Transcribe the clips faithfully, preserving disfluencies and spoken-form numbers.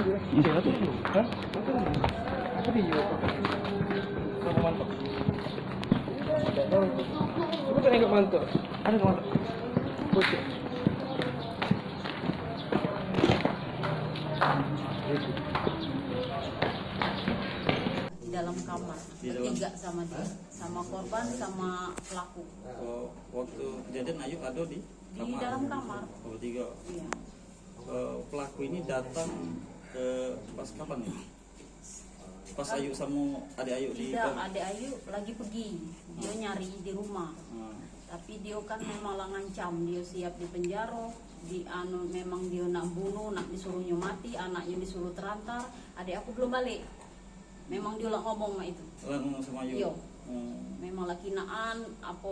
Hah? Apa dia? Apa mantok? Tidak tahu. Coba tanya ke mantok. Ada ke mantok? Bocor. Di dalam kamar, bertiga sama dia, sama korban, sama pelaku. Oh, waktu kejadian Ayu ada di kamar? Di dalam kamar. Oh, bertiga. Iya. Eh, pelaku ini datang ke pas kapan ini? Pas Ayu sama adik Ayu di... Tidak, adik Ayu lagi pergi. Dia nyari di rumah. Hmm. Tapi dia kan memang lah ngancam, dia siap di penjara, di anu, memang dia nak bunuh, nak disuruhnyo mati, anaknyo disuruh terantar. Adik aku belum balik. Memang dia lah ngomong mak itu. Lah ngomong sama Ayu? Iyo. Hmm. Memang lah kinaan, apa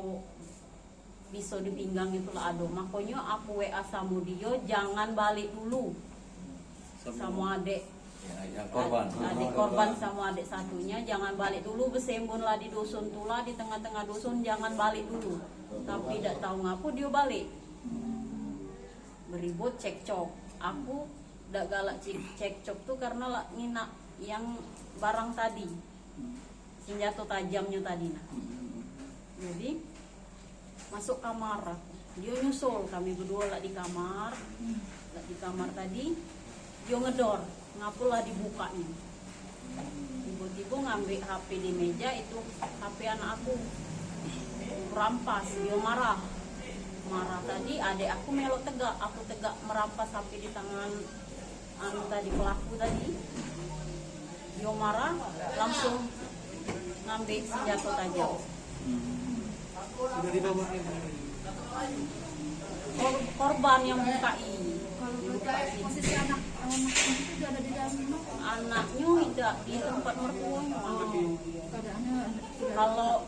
bisa di pinggang itu lah ado. Makonyo aku W A samo dia, jangan balik dulu. Sama... Samo adek. Ya, yang korban. Ad-, adek korban samo adek satunyo, jangan balik dulu, besembun lah di dusun tu lah, di tengah-tengah dusun, jangan balik dulu. Tapi dak tahu ngapo dia balik. Beribut, cekcok. Aku dak galak cek-, cekcok tu karena lah nginak yang barang tadi. Senjato tajamnyo tadi nah. Jadi, masuk kamar aku. Dio nyusul, kami beduo lah di kamar. Lah di kamar tadi, dio ngedor. Ngapo lah dibukaknyo? Tibo-tibo ngambek H P di meja, itu H P anak aku. Rampas, dio marah. Marah tadi, adek aku melok tegak. Aku tegak merampas H P di tangan anu tadi, pelaku tadi, dio marah, langsung ngambek senjato tajam. Sudah dibawa ke mana? Kor-, korban yang bukai. Kalau posisi anak, anak itu ada di dalam rumah? Anaknyo idak, di tempat mertuonyo. Keadaannya tidak. Kalau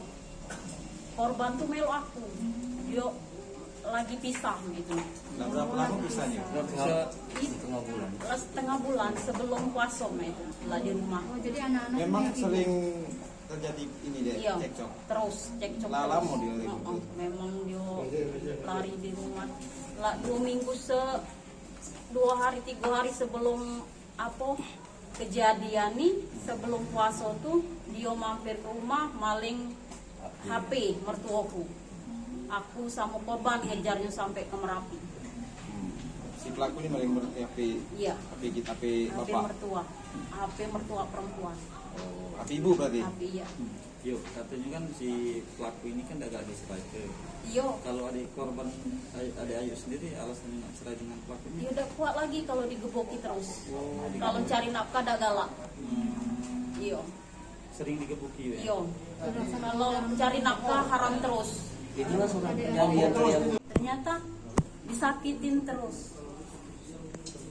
korban tu melok aku. Dio lagi pisah gitu. Lah, berapa lama pisahnyo? Lah, setengah bulan. Lah, setengah bulan sebelum puaso mah itu, lah di rumah. Oh, jadi anak-anak memang sering terjadi ini deh, iyo, cekcok? Terus cekcok. Lah, terus. Lama dia lagi. Heeh, memang dia lari di rumah. Lah, dua minggu se-, dua hari, tiga hari sebelum apo kejadian ni, sebelum puaso tu, dio mampir ke rumah, maling H P mertuoku. Aku samo korban ngejarnyo sampe ke Merapi. Hmm. Si pelaku ni maling ber-, H P, iyo, H P kit-, H P bapak? H P mertua. H P mertua perempuan. Oh, H P ibu berarti? H P, iyo. Hmm. Yo, katonyo kan si pelaku ini kan dak galak diserahke. Iyo. Kalau ade korban, ade Ayu sendiri, alasan nak cerai dengan pelaku ni? Yo, dak kuat lagi kalau digeboki terus. Oh, kalau digeboki. Cari nafkah dak galak. Hmm. Iyo. Sering digeboki, ya? Iyo. Kalau cari nafkah haram terus. Itulah surat yang dia, yang... Ternyata disakitin terus.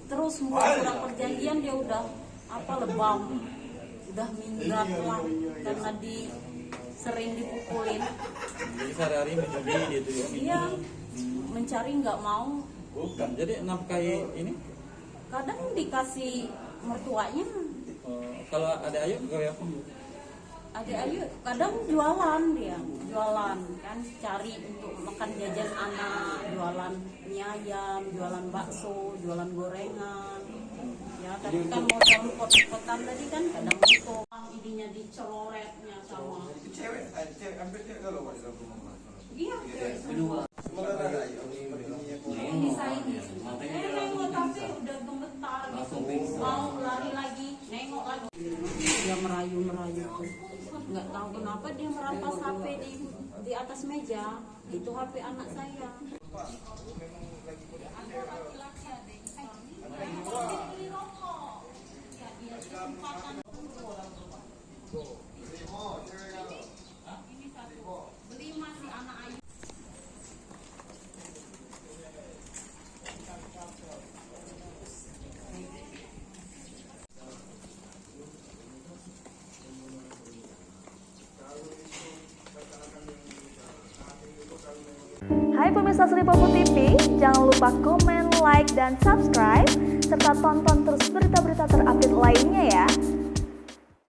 Terus, buat surat perjanjian dia udah apa, lebam, udah minggat lah, karena di, sering dipukulin. Jadi sehari-hari menjudi dia tuh ya? Iya, mencari nggak mau. Bukan, jadi nafkahi ini? Kadang dikasih mertuanya. Oh, kalau ade Ayu gawe apa? Ade Ayu kadang jualan dia, jualan kan, cari untuk makan jajan anak, jualan mie ayam, jualan bakso, jualan gorengan. Ya, tapi kan modal repot-repotan tadi kan kadang repot. Ininya diceloretnya sama. Itu cewek, eh, cewek, hampir cewek kalau buat dalam rumah. Iya, cewek. Kedua. Yang disaingi. Eh, nengok tapi udah gemetar gitu. Mau lari lagi, nengok lagi. Dia merayu-merayu tuh. Nggak tahu kenapa dia merampas H P di, di atas meja. Itu H P anak saya. Ada laki-laki ada yang beli rokok. Ya, dia kesempatan. Ini satu. Beli masih anak ayu. Hai pemirsa Sri Popo T V, jangan lupa komen, like, dan subscribe, serta tonton terus berita-berita terupdate lainnya ya.